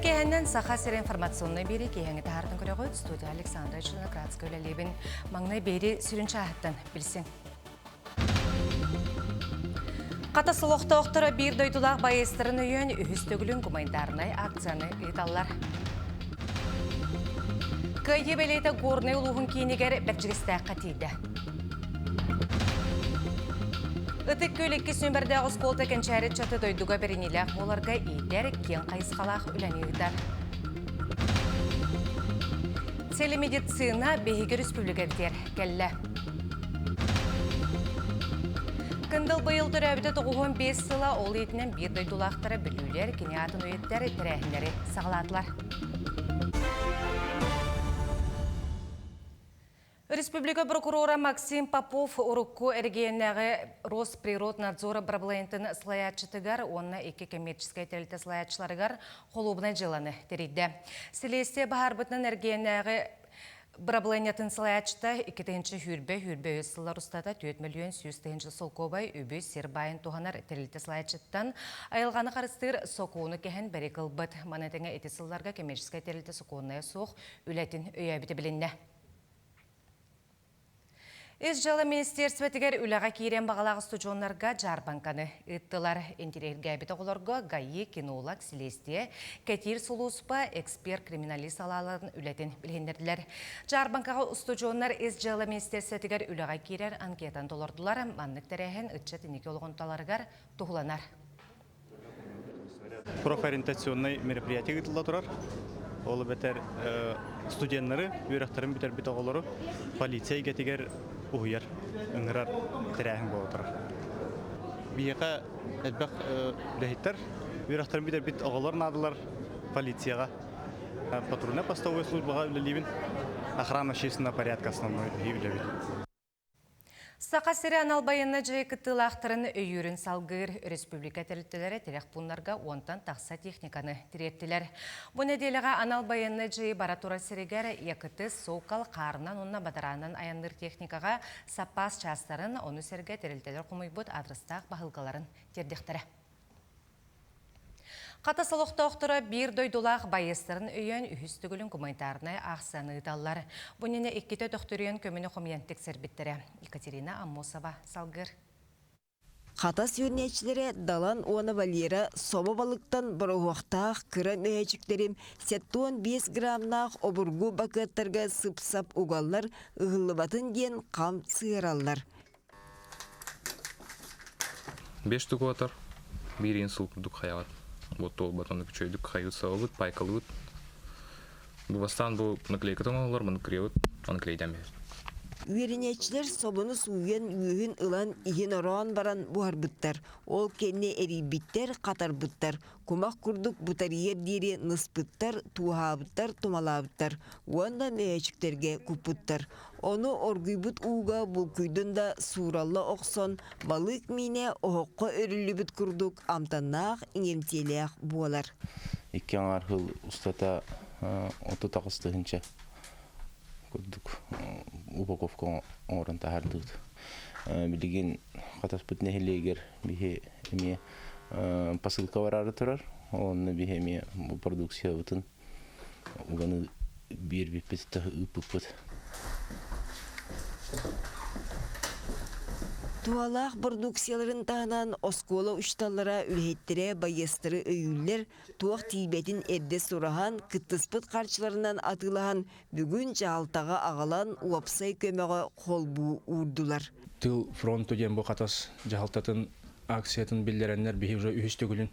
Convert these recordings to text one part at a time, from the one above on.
киэһэннэн Саха сирэ информационнай биэрии киэһэҥи таһаартан көрөҕүт. Студия Александра Черноградская үлэлиибин. Маҥнай биэрии сүрүн чааһыттан билсиҥ. Хата солохтоохторо биир дойдулаах байыастарын өйөөн үһүс төгүлүн гуманитарнай акцияны ыыталлар. Кыайыы бэлиэтэ Горнай улууһун киинигэр Бэрдьигэстээххэ тиийдэ. Ытык Күөл икки сүүмэрдээх оскуолата кэнчээри ыччаты дойдуга бэриниилээх буоларга иитэр, киэҥ хайысхалаах үлэни ыытар. Телемедицина биһиги республикабытыгар кэллэ. Кындыл быйыл төрөөбүтэ 95 сыла, ол иитинэн биир дойдулаахтара бүлүүлэр, кини аатын үйэттэр тэрээһиннэри саҕалаатылар. Республика прокурора Максим Попов урукку эрэгийиэннээҕи Росприроднадзора бырабылыанньатын салайааччытыгар уонна икки коммерческай тэрилтэ салайааччыларыгар холуобунай дьыаланы тэрийдэ. Силиэстийэ баһаарбытынан эрэгийиэннээҕи бырабылыанньатын салайааччыта 2 сүүрбэ үс сыллар устата 4 мөлүйүөн 100 тыһыынча солкуобай үбү сир баайын туһанар тэрилтэ салайааччыттан айылҕаны харыстыыр сокуону кэһэн бэрик ылбыт. Маны тэҥэ ити сылларга коммерческай тэрилтэ сокуоннайа суох үлэтин өйөөбүтэ билиннэ. Ис дьыала министиэристибэтигэр үлэҕэ киириэн баҕалаах устудьуоннарга дьаарбаҥканы ыыттылар. Интириэһиргээбит оҕолорго ГАИ, кинолог, силиэстийэ, кэтиир сулууспа, эксперт-криминалист салааларын үлэтин билиһиннэрдилэр. Дьаарбаҥкаҕа устудьуоннар Ис дьыала министиэристибэтигэр үлэҕэ киирэр анкетаны толордулар. Маннык тэрээһин ыччат инники олоҕун таларыгар туһуланар. Профориентационнай мероприятие ыытылла турар. Ол эбэтэр студеннары, үөрэхтэрин бүтэрбит оҕолору полиция эйгэтигэр уһуйар, ыҥырар тэрээһин буола турар. Биһиэхэ элбэх үлэһиттэр, үөрэхтэрин бүтэрбит оҕолор наадалар полицияҕа. Патрульно-постовой службаҕа үлэлиибин. Охрана общественного порядка основной биһиги үлэбит. Саха сирэ анал байыаннай дьайыы кыттыылаахтарын өйүүрүн салгыыр республика тэрилтэлэрэ тирэх пууннарга уонтан тахса техниканы тириэртилэр. Бу нэдиэлэҕэ анал байыаннай дьайыы бара турар сиригэр Якыты, Сокол, хаарынан уонна бадараанынан айанныыр техникаҕа саппаас чаастарын, ону сэргэ тэрилтэлэр хомуйбут адрестаах баһыылкаларын тиэрдиэхтэрэ. Хатас олохтоохторо биир дойдулаах байыастарын өйөөн үһүс төгүлүн гуманитарнай аахсыйаны ыыталлар. Бу иннинэ иккитэ төхтүрүйэн көмөнү хомуйан тиксэрбиттэрэ. Екатерина Аммосова салгыыр. Хатас үөрэнээччилэрэ Далан уонна Валера собо балыктан бороһуохтаах кыра мөһөөчүктэрин 75 граммнаах обургу бакыаттарга сып-сап угаллар, ыһыллыбатын диэн хам сыһыараллар. Беш тугуотар биир инсул курдук хайаҕат. Вот туолбат оннук үчүгэйдик хайыт сабабыт, пайкалыыбыт. Бу бастаан бу наклейка оҥоһуллар, маны кырыйабыт, аны клейдээн биһэр. Үөрэнээччилэр собону сууйан үөһүн ылан иһин ороон баран буһарбыттар. Ол кэннэ эрийбиттэр, хатарбыттар. Кумах курдук бутарыйар диэри ныспыттар, тууһаабыттар, тумалаабыттар уонна мөһөөчүктэргэ куппуттар. Ону оргуйбут ууга булкуйдун да сууралла охсон, балык миинэ оһоххо өрүллүбүт курдук амтаннаах, иҥэмтиэлээх буолар. Икки аҥаар сыл устата 38 тыһыынча курдук упаковка оҥорон таһаардыбыт. Билигин Хатаспыт нэһилиэгэр биһи эмиэ посылка бараары турар. Онно биһи эмиэ бу продукциябытын уганы биэрбиппит, ыыппыппыт. Туһалаах бородууксуйаларын таһынан оскуола учууталлара үлэһиттэрэ байыастары өйүүллэр, туох тиийбэтин эрдэ сураһан, кыттыспыт харчыларынан атыылаһан, бүгүн дьаһалтаҕа аҕалан уопсай көмөҕө холбуу уурдулар. Тыл фронту диэн бу Хатас дьаһалтатын акциятын биллэрэннэр биһи уже үһүс төгүлүн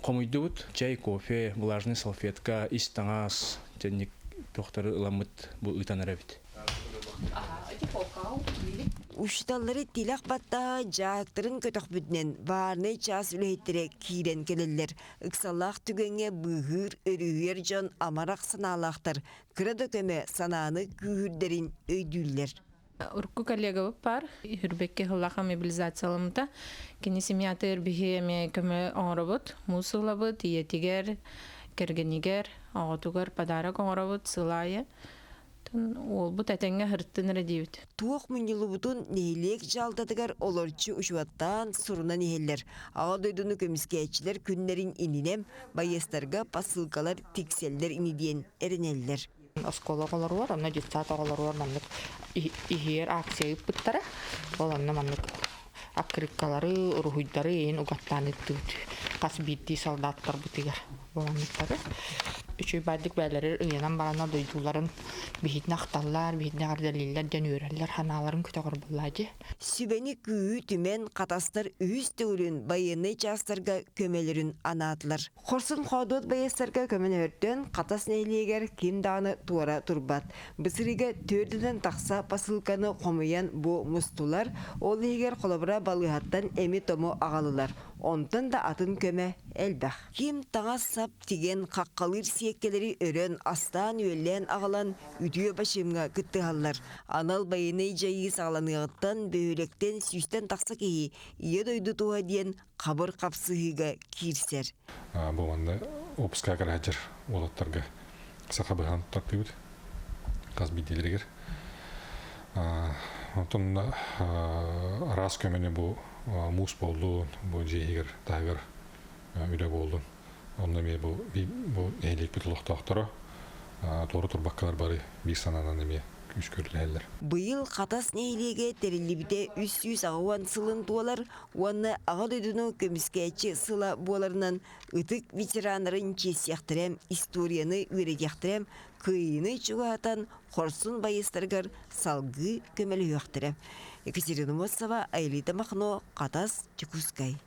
хомуйдубут. Чай, кофе, влажный салфетка, ис таҥас, тэнник туохтары ыламмыт бу ыытан эрэбит. Учууталлары тилэх баттаһа дьааттарын көтөхпүтүнэн баарнай чаас үлэһиттэрэ киирэн кэлэллэр. Ыксаллаах түгэҥҥэ быыһыыр, өрүһүйэр дьон амарах санаалаахтар, кыра да көмө санааны күүһүрдэрин өйдүүллэр. Урукку коллегабыт бар, Үрбекке сыллаха мобилизацияламмыта. Кини семьятыгар биһи эмиэ көмө оҥоробут. Муус ылабыт, ийэтигэр, кэргэнигэр, оҕотугар подарок оҥоробут сыл аайы. Уолбут этэҥҥэ сырыттын эрэ диибит. Туох мунньуллубутун нэһилиэк дьаһалтатыгар олорчу учуоттаан сурунан иһэллэр. Аҕа дойдуну көмүскээччилэр күннэрин иннинэ байыастарга посылкалар тиксэллэр ини диэн эрэнэллэр. Оскуола оҕолоругар, онно детсад оҕолоругар маннык иһиэр акция ыыппыттара. Ол онно маннык аккырыыккалары, уруһуйдары иһин угаттаан ыыттыбыт. Хас биирдии солдаттарбытыгар буоланныктары. Үчүгэй баайдык бээлэри ыйанан бараннар дойдуларын биһитин ахталлар, биһитин эҕэрдэлииллэр диэн үөрэллэр, санааларын көтөҕөр буоллаа дии. Сүбэни күүһү түмэн хатастар үһүс төгүлүн байыаннай чаастарга көмөлөрүн анаатылар. Хорсун хоодуот байыастарга көмөлөһөртөн Хатас нэһилиэгэр ким даҕаны туора турбат. Бу сырыыга төрдүнэн тахса посылканы хомуйан бу мустулар, ол иһигэр холобура балыыһаттан эми-тому аҕалылар. Онтон да атын көмө элбэх. Ким таҥас-сап тигэн, хаххалыыр сиэккэлэри өрөн, астаан-үөллээн аҕалан үтүө бачыымҥа кыттыһаллар. Анал байыаннай дьайыы саҕаланыаҕыттан бөһүөлэктэн сүүстэн тахса киһи Ийэ дойду туһа диэн хабыр хапсыһыыга киирсэр. Бу манна опускаға кэлээччэр уолаттарга саха быһан тартыыбыт хас биирдиилэригэр. Онтон араас көмөнү бу муус буоллун, бу дьиэ иһигэр таһыгар үлэ буоллун. Онно эмиэ бу бу нэһилиэкпит олохтоохторо туора турбаккалар бары биир санаанан эмиэ күүскэ үлэлэһэллэр. Быйыл Хатас нэһилиэгэ тэриллибитэ 380 сылын туолар уонна Аҕа дойдуну көмүскээччи сыла буоларынан ытык ветераннарын чиэстиэхтэрэ, историяны үөрэтиэхтэрэ, кыайыыны чугаһатан хорсун байыастарыгар салгыы көмөлөһүөхтэрэ. Екатерина Мосова, Аэлита Махно, Хатас, Дьокуускай.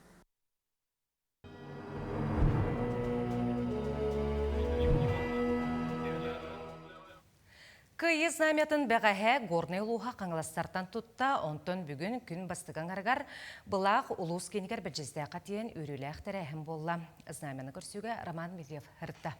Кыайыы знамятын бэҕэһээ Горнай улууһа Хаҥаластартан тутта, онтон бүгүн күн бастакы аҥарыгар Былаах улуус киинигэр Бэрдьиэстээххэ тиийэн үөрүүлээх тэрээһин буолла. Знамяны көрсүүгэ Роман Дмитриев ырытта.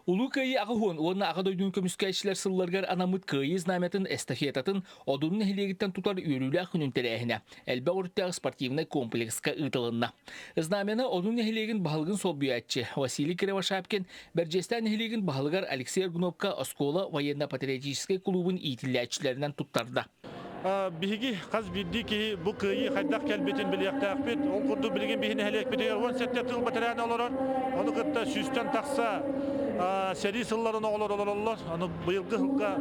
Улуу Кыайыы аҕыс уонна Аҕа дойдуну көмүскээччилэр сылларыгар анаммыт Кыайыы знамятын эстафетатын Одун нэһилиэгиттэн тутар үөрүүлээх күнүн тэрээһинэ элбэх өрүттээх спортивнай комплекска ыытылынна. Знамяны Одун нэһилиэгин баһылыгын солбуйааччы Василий Кривошапкин Бэрдьиэстээх нэһилиэгин баһылыгар Алексей Аргуновка оскуола военно-патриотическай кулуубун иитиллээччилэринэн туттарда. Биһиги хас биирдии киһи бу кыайыы хайдах кэлбитин билиэхтээхпит. Ол курдук билигин биһи нэһилиэкпитигэр 17 тыыл бэтэрээнэ олорор. Ону кытта сүүстэн тахса сэрии сылларын оҕолор олороллор. Аны быйылгы сылга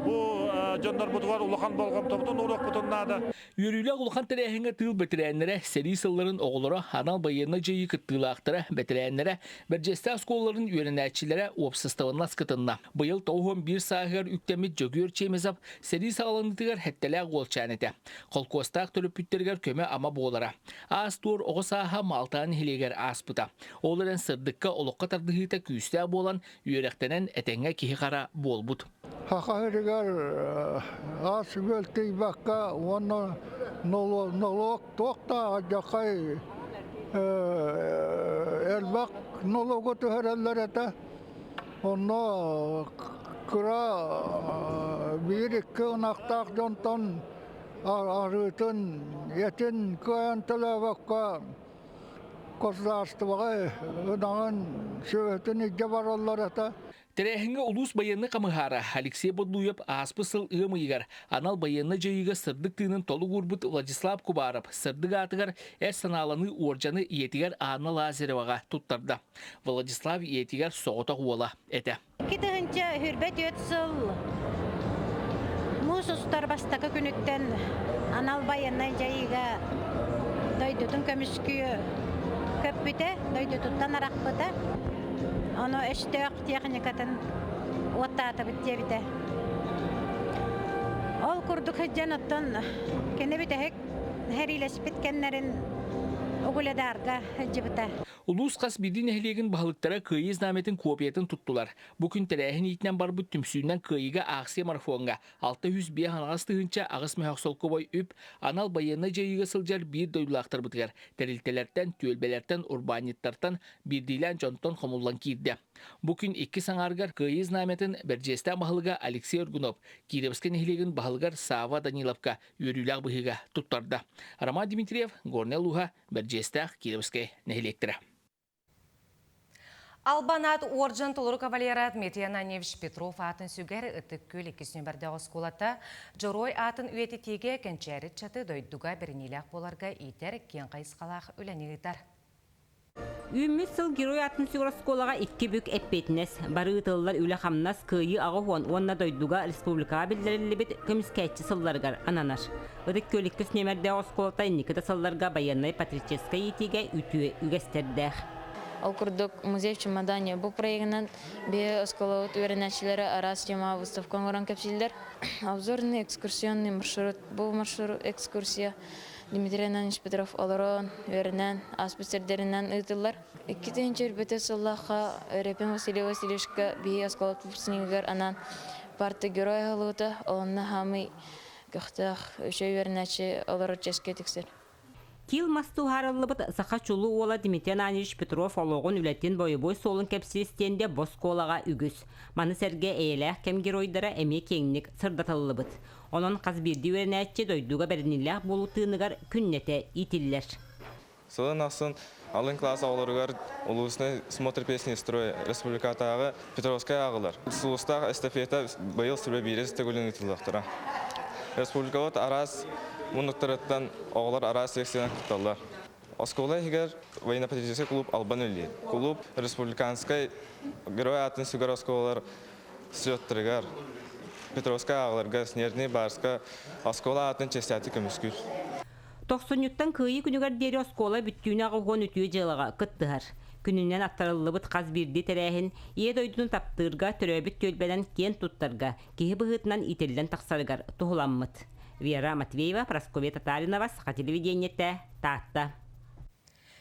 бу дьоннорбутугар улахан болҕомтобутун ууруохпутун наада. Үөрүүлээх улахан тэрээһиҥҥэ тыыл бэтэрээннэрэ, сэрии сылларын оҕолоро, анал байыаннай дьайыы кыттыылаахтара, бэтэрээннэрэ, Бэрдьиэстээх оскуолаларын үөрэнээччилэрэ уопсастыбаннас кытынна. Быйыл 91 сааһыгар үктэммит Дьөгүөр Чемезов сэрии саҕаланыытыгар сэттэлээх уолчаан этэ. Холкуостаах төрөппүттэригэр көмө-ама буолара. Аас-туор оҕо сааһа Маалтаан нэһилиэгэр ааспыта. Ол эрэн сырдыкка олоххо тардыһыыта күүстээх буолан, үөрэхтэнэн этэҥҥэ киһи-хара буолбут. Саха сиригэр ас-үөл тиийбэккэ уонна нолуок туох да алдьархай элбэх нолуогу түһэрэллэр этэ. Онно кыра биир-икки ынахтаах дьонтон арыытын, этин кыайан төлөөбөккө государствоҕа ынаҕын сүөһүтүн илдьэ бараллар этэ. Тэрээһиҥҥэ улуус байыаннай хамыһаара Алексей Бодлуев ааспыт сыл ыам ыйыгар анал байыаннай дьайыыга сырдык тыынын толук уурбут Владислав Кубаров сырдык аатыгар эр санааланыы уордьаны ийэтигэр Анна Лазареваҕа туттарда. Владислав ийэтигэр соҕотох уола этэ. 2024 сыл муус устар бастакы күнүттэн анал байыаннай дьайыыга дойдутун көмүскүү көппүтэ, дойдутуттан арахпыта. Ону өстөөх техникатын уоттаатыбыт диэбитэ. Ол курдук сылдьан оттон кини бүтэһик сэриилэспит кэмнэрин Угледарга сылдьыбыта. Улуус хас биирдии нэһилиэгин баһылыктара Кыайыы знамятын копиятын туттулар. Бу күн тэрээһин иитинэн барбыт түмсүүнэн Кыайыыга аахсыйа марафоҥҥа 605 тыһыынча аҕыс мөһөх солкуобай үп анал байыаннай дьайыыга сылдьар биир дойдулаахтарбытыгар тэрилтэлэртэн, түөлбэлэртэн, урбаанньыттартан, биирдиилээн дьонтон хомуллан киирдэ. Бу күн икки саҥаарыгар Кыайыы знамятын Бэрдьиэстээх баһылыга Алексей Аргунов Кировскай нэһилиэгин баһылыгар Сава Даниловка үөрүүлээх быһыыга туттарда. Роман Дмитриев, Горнай улууһа, Бэрдьиэстээх, Кировскай нэһилиэктэрэ. Албан аат уордьан толору кавалера Дмитрий Ананьевич Петров аатын сүгэр Ытык Күөл иккис нүөмэрдээх оскуолата Дьоруой аатын үйэтитиигэ кэнчээри ыччаты дойдуга бэриниилээх буоларга иитэр киэҥ хайысхалаах үлэни ыытар. Үүммүт сыл Герой аатын сүгэр оскуолаҕа икки бүк эппиэтинэс, бары ыытыллар үлэ-хамнас Кыайыы аҕыс уон уонна дойдуга, республикаҕа биллэриллибит көмүскээччи сылларыгар ананар. Ытык Күөл иккис нүөмэрдээх оскуолата инники да сылларга байыаннай-патриотическай иитиигэ үтүө үгэстэрдээх. Ол курдук, Музей в чемодане бу проегынан биһи оскуолабыт үөрэнээччилэрэ араас темаҕа выставка оҥорон кэпсииллэр. Обзорный экскурсионный маршрут. Бу маршрут экскурсия Дмитрий Иванович Петров олорон, үөрэнэн, ааспыт сирдэринэн ыытыллар. 2001 сыллаахха Репин Василий Васильевичка биһи оскуолабыт выпускнигыгар анаан парта герой аһыллыбыта, онно хаамый көхтөөх, үчүгэй үөрэнээччи олорор чиэскэ тиксэр. Киил мас туһаарыллыбыт саха чулуу уола Дмитрий Ананьевич Петров олоҕун үлэтин бойобуой суолун кэпсиир стендэ бу оскуолаҕа үгүс. Маны сэргэ эйэлээх кэм геройдара эмиэ киэҥник сырдатыллыбыт. Онон хас биирдии үөрэнээччи дойдуга бэриниилээх буолуу тыыныгар күннэтэ иитиллэр. Сылын ахсын алын класс оҕолоругар улуусный смотр песни строй республикатааҕы Петровскай ааҕылар. Сулустаах эстафета быйыл сүбэ биирис төгүлүн ыытыллыахтара. Республикабыт араас муннуктарыттан оҕолор араас секциянан кытталлар. Оскуола иһигэр военно-патриотическай клуб Албан үлэлиир. Клуб республиканскай герой аатын сүгэр оскуолалар слеттарыгар, Петровскай ааҕыларга, Снежный Барска оскуола аатын чэстээти көмүскүүр. Тохсунньуттан Кыайыы күнүгэр диэри оскуола бүттүүнэ 80 үтүө дьыалаҕа кыттыһар. Күнүнэн аттарыллыбыт хас биирдии тэрээһин Ийэ дойдуну таптыырга, төрөөбүт түөлбэнэн киэн туттарга, киһи быһыытынан иитиллэн тахсарыгар туһуламмыт. Вера Матвеева, Прасковья Татаринова, Саха телевидениетэ, Таатта.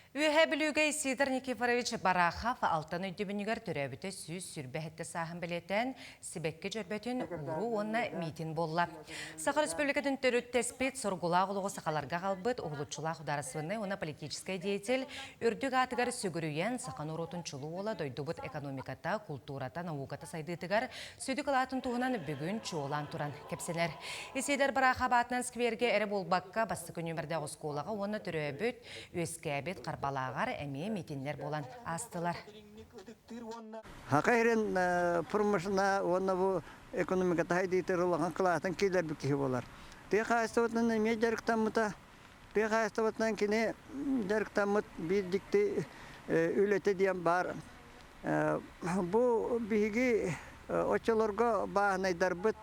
Үөһээ Бүлүүгэ Исидор Никифорович Барахов Алтан өйдөбүнньүгэр төрөөбүтэ 127 сааһын бэлиэтээн сибэкки дьөрбөтүн ууруу уонна миитин буолла. Саха Республикатын төрүттэспит, соргулаах олоҕу сахаларга аҕалбыт уһулуччулаах судаарыстыбаннай уонна политическай деятель үрдүк аатыгар сүгүрүйэн саха норуотун чулуу уола дойдубут экономиката, култуурата, науката сайдыытыгар сүдү кылаатын туһунан бүгүн чуолаан туран кэпсэнэр. Исидор Барахов аатынан сквергэ эрэ буолбакка, бастакы нүөмэрдээх оскуолаҕа уонна төрөөбүт Үөскээбит Харбалааҕар эмиэ митиннэр буолан аастылар. Хака ирин промышленна уонна бу экономиката хайдыытыр улахан кылаатын киллэрбит киһи буолар. Тыа хаһаайыстыбатынан эмиэ дьарыктаммыта. Тыа хаһаайыстыбатынан кини дьарыктаммыт биир дьикти үлэтэ диэн баар. Бу биһиги оччолорго бааһынайдарбыт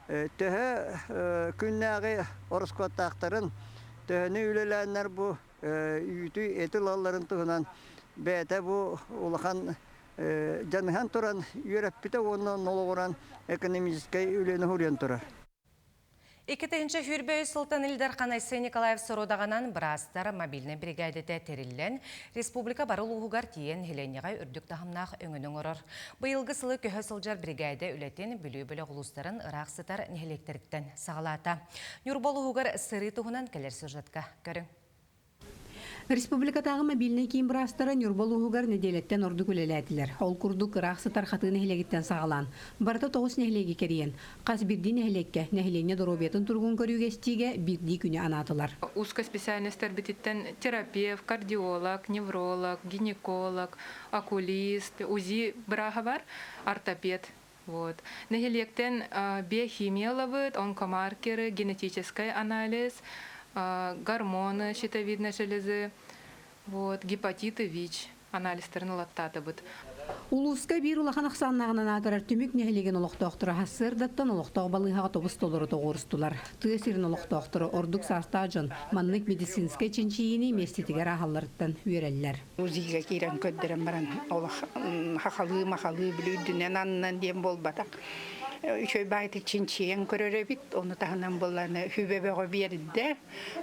төһө күннээҕи ороскуоттаахтарын, төһөнү үлэлээннэр бу үүтү эти ылалларын туһунан бэйэтэ бу улахан дьаныһан туран үөрэппитэ уонна олоҕуран экономическай үлэни уһуруйан турар. 2023 сылтан Ил Дархан Айсен Николаев сорудаҕынан быраастар мобильнай биригээдэтэ тэриллэн, республика бары улууһугар тиийэн нэһилиэнньэҕэ үрдүк таһымнаах өҥөнү оҥорор. Быйылгы сылы көһө сылдьар биригээдэ үлэтин Бүлүү бөлөх улуустарын ыраах сытар нэһилиэктэриттэн саҕалаата. Ньурба улууһугар сырыы туһунан кэлэр сюжетка көрүҥ. Республикатааҕы мобильнай киин быраастара Ньурба улууһугар нэдиэлэттэн ордук үлэлээтилэр. Ол курдук, ыраах сытар Хатыы нэһилиэгиттэн саҕалаан, барыта тоҕус нэһилиэги кэрийэн, хас биирдии нэһилиэккэ нэһилиэнньэ доруобуйатын туругун көрүүгэ-истиигэ биирдии күнү анаатылар. Узкой специальностарбытыттан терапевт, кардиолог, невролог, гинеколог, окулист, УЗИ бырааһа бар, ортопед. Вот. Нэһилиэктэн биохимия ылабыт, онкомаркеры, генетический анализ, гормоны щитовидной железы, вот, гепатиты ВИЧ анализтарын ылаттаатыбыт. Улууска биир улахан ахсааннааҕынан аатырар Түмүк нэһилиэгин олохтоохторо сарсыардаттан олохтоох балыыһаҕа тобус толору тоҕуорустулар. Тыа сирин олохтоохторо ордук саастаах дьон маннык медицинскэй чинчийиини миэстэтигэр ааһалларыттан үөрэллэр. УЗИга киирэн көрдөрөн баран олох хахалыы-махалыы били үрдүнэн аннынан диэн буолбатах. Үчүгэй баайты чинчийэн көрөр эбит, ону таһынан буоллааны хүбэ бөҕө биэрдэ.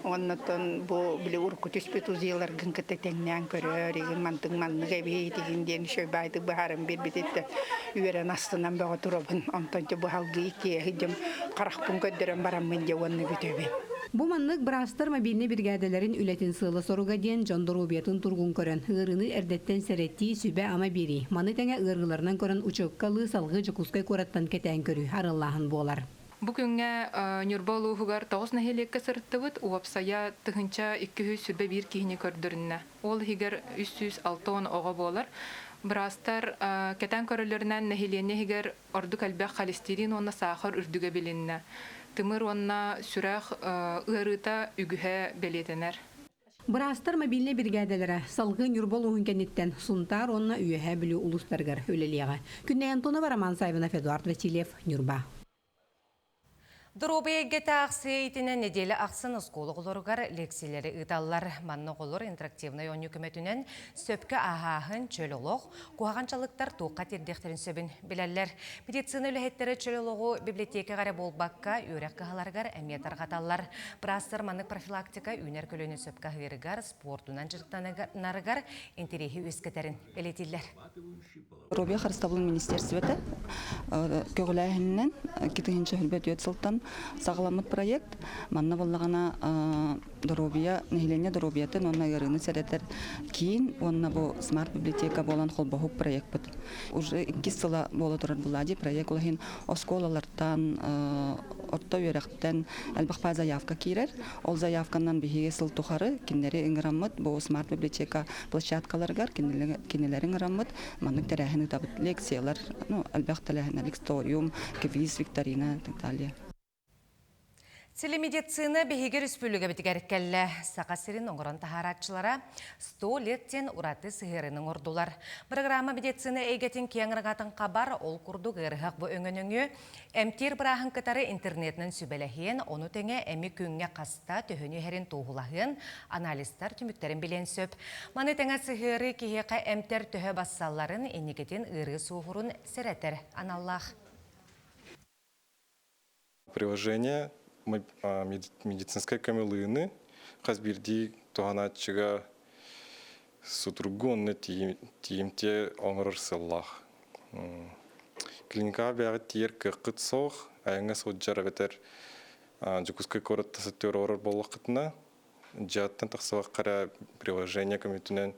Оннотон бу били урукку түспүт УЗИларгын кытта тэҥнээн көрөр, игин мантыҥ маннык эбит игин диэн үчүгэй баайдык быһааран биэрбититтэн үөрэн астынан бөҕө турабын. Онтон дьэ бу халгыы киэһи дьэм харахпын көрдөрөн бараммын дьэ уонна бүтэбин. Бу маннык быраастар мобильнай биригээдэлэрин үлэтин сыала-соруга диэн дьон доруобуйатын туругун көрөн, ыарыыны эрдэттэн сэрэтии, сүбэ-ама биэрии, маны тэҥэ ыарыыларынан көрөн учуокка ылыы салгыы Дьокуускай куораттан кэтээн көрүү арыаллааһын буолар. Бу күҥҥэ Ньурба улууһугар тоҕус нэһилиэккэ сырыттыбыт, уопсайа 1221 киһини көрдөрүннэ. Ол иһигэр 360 оҕо буолар. Быраастар кэтээн көрөллөрүнэн нэһилиэнньэ иһигэр ордук элбэх холестерин уонна саахар үрдүгэ билиннэ. Тымыр уонна сүрэх ыарыыта үгүһэ бэлиэтэнэр. Быраастар мобильнай биригээдэлэрэ салгыы Ньурба улууһун кэнниттэн Сунтаар уонна Үөһээ Бүлүү улуустарыгар үлэлиэҕэ. Күннэй Антонова, Роман Саввинов, Эдуард Васильев, Ньурба. Доруобуйа эйгэтэ аахсыйа иитинэн нэдиэлэ ахсын оскуола оҕолоругар лекциялэри ыыталлар. Манна оҕолор интерактивнай оонньуу көмөтүнэн сөпкө ааһааһын, чөл олох, куһаҕан дьалыктар туохха тиэрдиэхтэрин сөбүн билэллэр. Медицина үлэһиттэрэ чөл олоҕу библиотекаҕа эрэ буолбакка, үөрэх кыһаларыгар эмиэ тарҕаталлар. Быраастар маннык профилактика үүнэр көлүөнэ сөпкө аһыырыгар, спордунан дьарыктанарыгар интэриэһи үөскэтэрин бэлиэтииллэр. Доруобуйа харыстабылын министиэристибэтэ көҕүлээһининэн 2024 сылтан саҕаламмыт проект. Манна буоллаҕына доруобуйа, нэһилиэнньэ доруобуйатын уонна ыарыыны сэрэтэр киин уонна бу смарт-библиотека буолан холбоһук проекпыт. Уже иккис сыла буола турар булади проект ол иһин оскуолалартан, орто үөрэхтэн элбэх баа заявка киирэр. Ол заявканан биһиги сыл тухары кинилэри ыҥыраммыт бу смарт-библиотека площадкаларыгар кинилэри ыҥыраммыт маннык тэрээһин ыытабыт. Лекциялар, ну, элбэх тэрээһиннэр, лекториум, квиз, викторина и так далее. Телемедицина биһиги республикабытыгар кэллэ. Саха сирин оҥорон таһаарааччылара 100 лет диэн ураты сыһыарыны оҥордулар. Программа медицина эйгэтин киэҥ араҥатын хабар, ол курдук ыарыһах бу өҥөнөҥү эмтиир бырааһын кытары интернетинэн сүбэлэһиэн, ону тэҥэ эми күҥҥэ хаста төһөнү иһэрин туоһулаһыан, анализтар түмүктэрин билиэн сөп. Маны тэҥэ сыһыарыы киһиэхэ эмтэр төһө бассалларын, инникитин ыарыы суоһурун сэрэтэр аналлаах. Приложение медицинскай көмөлүүнү хас биирдии туһанааччыга судургу уонна тиийимтиэ оҥорор сыаллаах. Клиникаҕа бэйэҕит тиийэр кыаххыт суох, айаҥҥа сылдьар эбэтэр Дьокуускай куорат тасыттыгар олорор буоллаххытына, дьиэттэн тахсыбакка эрэ приложение көмөтүнэн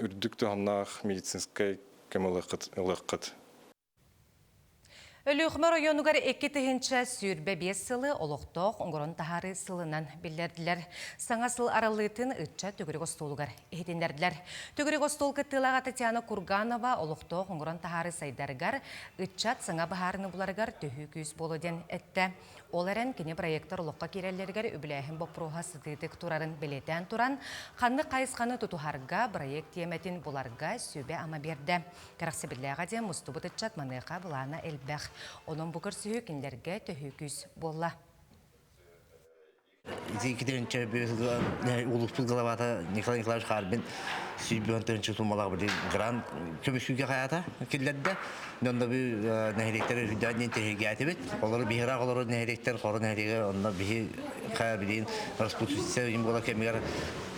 үрдүк туһамнаах медицинскэй көмө ылыаххыт. Өлүөхүмэ оройуонугар 2025 сылы олохтоох оҥорон таһаарыы сылынан биллэрдилэр. Саҥа сыл арыллыытын ыччат төгүрүк остуолугар иһитиннэрдилэр. Төгүрүк остуол кыттыылааҕа Татьяна Курганова олохтоох оҥорон таһаарыы сайдарыгар, ыччат саҥа быһаарыыны буларыгар төһүү күүс буолуо диэн эттэ. Ол эрэн кини проектар олоххо киирэллэригэр үбүлээһин боппуруоһа сытыытык турарын бэлиэтээн туран, ханнык хайысханы тутуһарга, проект тиэмэтин буларга сүбэ-ама биэрдэ. Кэрэхсэбиллээҕэ диэн мустубут ыччат маныаха былаана элбэх. Онон бу көрсүһүү кинилэргэ төһүү күүс буолла. Ити улууспут главата Николай Николаевич Харбин сүүрбүөн тыһыынча суммалаах били грант көмүскүүгэ хайаата киллэрдэ. Онно би нэһилиэктэр үрдээн диэн тэһиргээтибит. Олору биһирээх олору нэһилиэктэр хору нэһилиэгэр онно биһи ха билин распутиция буола кэмигэр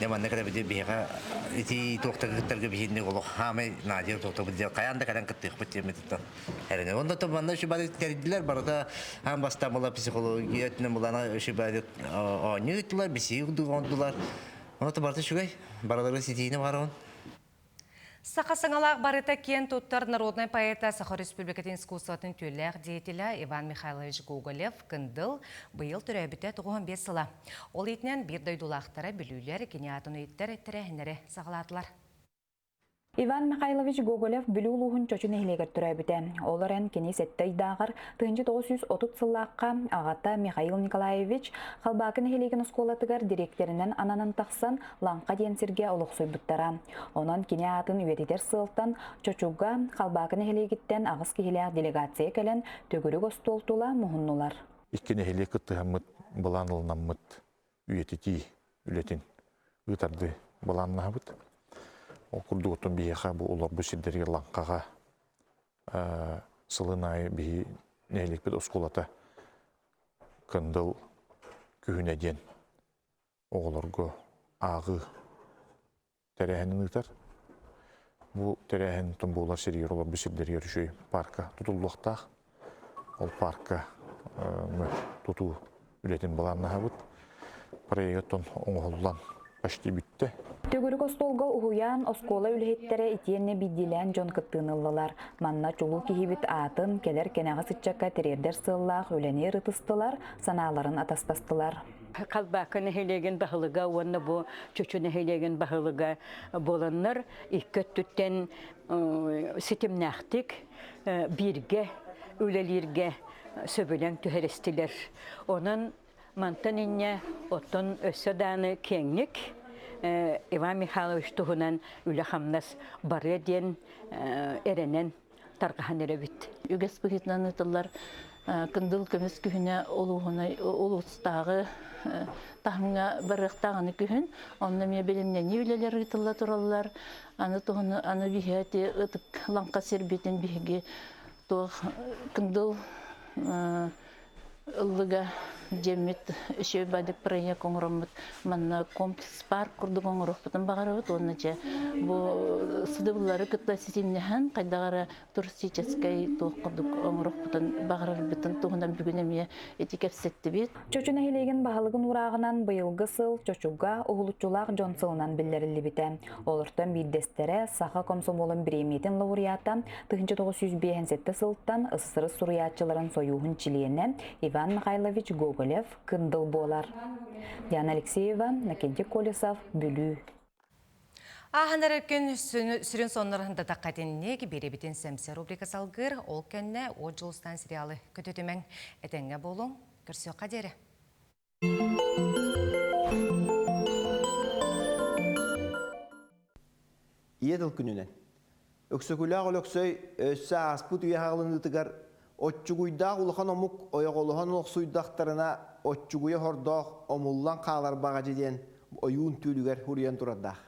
манна кэлэбити биһиэхэ ити туохтаргыттарга биһинник олох хаамай наадьыр туохтарбыт диэн хайаан да кэлэн кыттыахпыт диэммититтэн эрэнэ. Онно то манна үчүбары тэрийдилэр барыта аан бастаан була психология өттүнэн булана үчүбары оонньуу ыыттылар, бисии оҥордулар. Онно то барыта үчүгэй. Барыларын ситиини барабын. Саха саҥалаах барыта киэн туттар народнай поэта Саха Республикатын искусствотын түөллээх деятеля Иван Михайлович Гоголев Кындыл быйыл төрөөбүтэ 95 сыла. Ол иитинэн биир дойдулаахтара бүлүүлэр кини аатын үйүттэр тэрээһиннэри саҕалаатылар. Иван Михайлович Гоголев Бүлүү улууһун Чочу нэһилиэгэр төрөөбүтэ. Ол эрэн кини сэттэ ыйдааҕар 1930 сыллаахха аҕата Михаил Николаевич Халбаакы нэһилиэгин оскуолатыгар дириэктэринэн ананан тахсан Лаҥха диэн сиргэ олохсуйбуттара. Онон кини аатын үйэтитэр сыалтан Чочуга Халбаакы нэһилиэгиттэн аҕыс киһилээх делегация кэлэн төгүрүк остуол тула муһуннулар. Икки нэһилиэк кыттыһаммыт былаан ылынаммыт үйэтитии үлэтин ыытарды былааннаһабыт. Ол курдук оттон биһиэхэ бу олорбут сирдэригэр Лаҥхаҕа сылын аайы биһи нэһилиэкпит оскуолата Кындыл күһүнэ диэн оҕолорго ааҕыы тэрээһинин ыытар. Бу тэрээһин буолар сиригэр олорбут сирдэригэр үчүгэй парка тутуллуохтаах. Ол парка тутуу үлэтин былааннаһабыт. Проектон оҥоһуллан почти бүттэ. Төгүрүк остуолга уһуйаан, оскуола үлэһиттэрэ итиэннэ биирдиилээн дьон кыттыыны ыллылар. Манна чулуу киһибит аатын кэлэр кэнэҕэс ыччакка тириэрдэр сыаллаах үлэни ырытыстылар, санааларын атастастылар. Халбаакы нэһилиэгин баһылыга уонна бу Чочу нэһилиэгин баһылыга буоланнар икки өттүттэн ситимнээхтик бииргэ үлэлииргэ сөбүлэҥ түһэристилэр. Онон мантан инньэ оттон өссө дааны киэҥник Иван Михайлович туһунан үлэ-хамнас барыа диэн эрэнэн тарҕаһан эрэбит. Үгэс быһыытынан ыытыллар Кындыл көмүс күһүнэ улуустааҕы таһымҥа барыахтаах аны күһүн. Онно эмиэ бэлэмнэнии үлэлэр ыытылла тураллар. Аны туһуну аны биһиги ытык лаҥха сирбитин биһиги туох Кындыл ыллыга дьиэммит үчүгэй бадык проект оҥороммут манна комплекс парк курдук оҥоруохпутун баҕарабыт уонна дьэ бу сыдыбыллары кытта ситимнэһэн хайдах эрэ туристическай туох курдук оҥоруохпутун баҕарарбытын туһунан бүгүн эмиэ ити кэпсэттибит. Чочу нэһилиэгин баһылыгын уурааҕынан быйылгы сыл Чочуга уһулуччулаах дьон сылынан биллэриллибитэ. Олортон биирдэстэрэ Саха комсомолун бириэмийэтин лауреата 1957 сылтан СССР суруйааччыларын сойууһун чилиэнэ Иван Михайлович Гоголев Кындыл буолар. Диана Алексеева, Накентий Колесов, Бүлүү. Ааһан эрэр күн сүрүн соннорун датаққатинник биэребитин сэмсэ рубрика салгыр, ол кэннэ От Дьулустан сериалы көтүтүмэҥ этэҥҥэ буолуҥ, көрсүөххэ диэри. Ийэ тыл күнүнэн. Өксөкүлээх Өлөксөй өссө ааспыт үйэ хаҕылыныытыгар оччугуйдаах улахан омук ойоҕолоһон олохсуйдахтарына оччугуйа хордоох омуллан хаалар баҕадьы диэн ойуун түүлүгэр суруйан турардаах.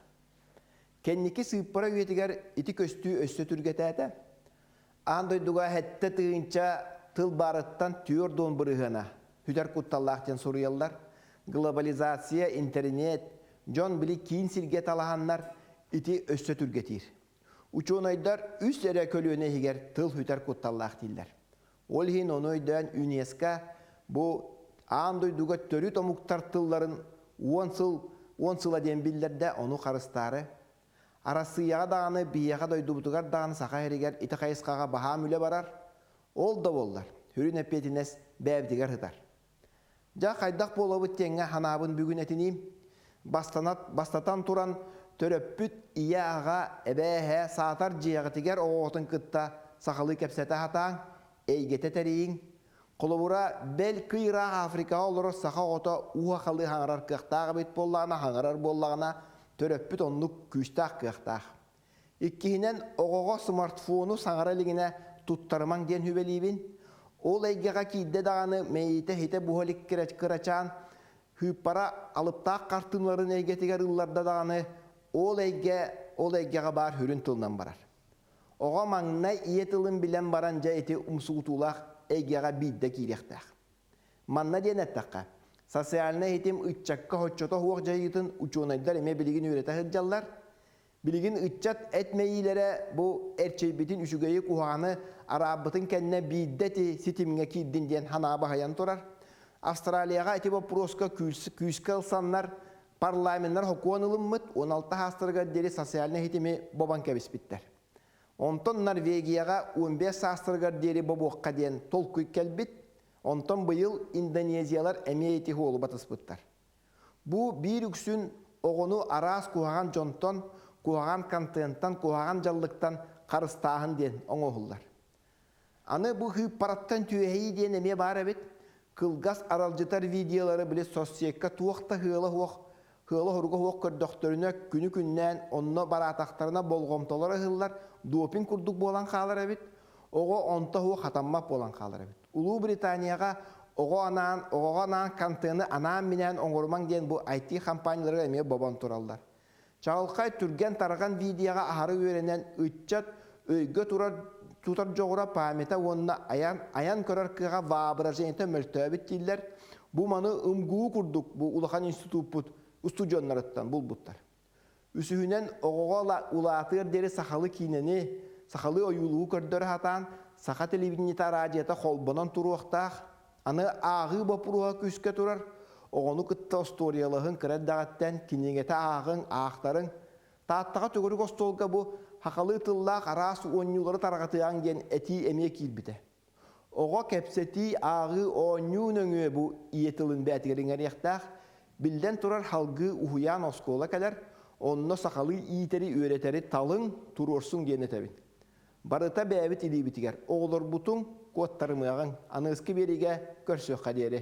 Кэнники сыыппара үйэтигэр ити көстүү өссө түргэтээтэ. Аан дойдуга 7000 тыл баарыттан 40 бырыһыана сүтэр кутталлаах диэн суруйаллар. Глобализация, интэриниэт, дьон били киин сиргэ талаһаннар ити өссө түргэтиир. Учуонайдар үс эрэ көлүөнэ иһигэр тыл сүтэр кутталлаах дииллэр. Ол иһин ону өйдөөн ЮНЕСКО бу аан дойдуга төрүт омуктар тылларын 10 сыл 10 сыла диэн биллэрдэ, ону харыстаары. Арассыыйаҕа даҕаны, биһиэхэ дойдубутугар даҕаны Саха сиригэр ити хайысхаҕа баһаам үлэ барар. Ол да буоллар, сүрүн эппиэтинэс бэйэбитигэр сытар. Дьэ, хайдах буолабыт диэҥҥэ санаабын бүгүн этиниим. Бастанат, бастатан туран, төрөппүт ийэ-аҕа, эбээ-эһээ саатар дьиэҕитигэр оҕоҕутун кытта сахалыы кэпсэтэ сатааҥ, эйгэтэ тэрийиҥ. Холобура, бэл кый ыраах Африкаҕа олорор саха оҕото уу сахалыы хаҥарар кыахтаах эбит буоллаҕына, хаҥарар буоллаҕына, төрөппүт оннук күүстээх кыахтаах. Иккиһинэн, оҕоҕо смартфону саҥара илигинэ туттарымаҥ диэн сүбэлиибин. Ол эйгэҕэ киирдэ даҕаны мэйиитэ хитэ буһа илик кырачаан сыыппара алыптаах хартыыналарын эйгэтигэр ылларда даҕаны ол эйгэ ол эйгэҕэ баар сүрүн тылынан барар. Оҕо маҥнай ийэ тылын билэн баран дьэ ити умсугутуулаах эйгэҕэ биирдэ киириэхтээх. Манна диэн эттэххэ, социальнай ситим ыччакка соччото суох дьайыытын учуонайдар эмиэ билигин үөрэтэ сылдьаллар. Билигин ыччат эт мэйиилэрэ бу эрчийбитин үчүгэйи куһаҕаны араарбытын кэннэ биирдэ ити ситимҥэ киирдин диэн санаа баһыйан турар. Австралияҕа ити боппуруоска күүскэ ылсаннар парламеннар сокуон ылыммыт 16 саастарыгар диэри социальнай ситими бобон кэбиспиттэр. Онтон Норвегияҕа 15 саастарыгар диэри бобуохха диэн толкуй кэлбит. Онтон быйыл индонезиялар эмиэ ити суолу батыспыттар. Бу биир үксүн оҕону араас куһаҕан дьонтон, куһаҕан контенттан, куһаҕан дьаллыктан харыстааһын диэн оҥоһуллар. Аны бу сыыппараттан түөһэйии диэн эмиэ баар эбит. Кылгас аралдьытар видеолары били соцсекка туох да сыала суох, сыала-соруга суох көрдөхтөрүнэ күнү-күннээн онно бараатахтарына болҕомтолоро ыһыллар, допинг курдук буолан хаалар эбит. Оҕо онто суох хатаммат буолан хаалар эбит. Улуу Британияҕа оҕо анаан, оҕоҕо анаан контены анаан-минээн оҥорумаҥ диэн бу IT компанияларыгар эмиэ бобон тураллар. Чаҕылхай түргэн-тарҕан видеоҕа аһары үөрэнэн ыччат өйгө турар тутар дьоҕура памята уонна айан, айан көрөр кыаҕа воображениета мөлтөөбүт дииллэр. Бу маны МГУ курдук бу улахан институппут устудьуоннарыттан булбуттар. Үсүһүнэн оҕоҕо улаатыар диэри сахалыы киинэни, сахалыы ойуулугу көрдөрө сатаан, саха телевидениета араадьыйата холбонон туруохтаах. Аны ааҕыы боппуруоһа күүскэ турар. Оҕону кытта остуоруйалаһыҥ кыра эрдэҕиттэн кинигэтэ ааҕыҥ, аахтарыҥ. Тааттаҕа төгүрүк остуолга бу сахалыы тыллаах араас оонньуулары тарҕатыаҥ диэн этии эмиэ киирбитэ. Оҕо кэпсэтии, ааҕыы, оонньуу нөҥүө бу ийэ тылын бээтигэр иҥэриэхтээх. Биллэн турар, халгыы уһуйаан оскуола кэлэр, онно сахалыы иитэри-үөрэтэри талыҥ, туруорсуҥ диэн этэбин. Барыта бэйэбит илиибитигэр. Оҕолорбутун куоттарымыаҕыҥ. Аныгыскы биэриигэ көрсүөххэ диэри.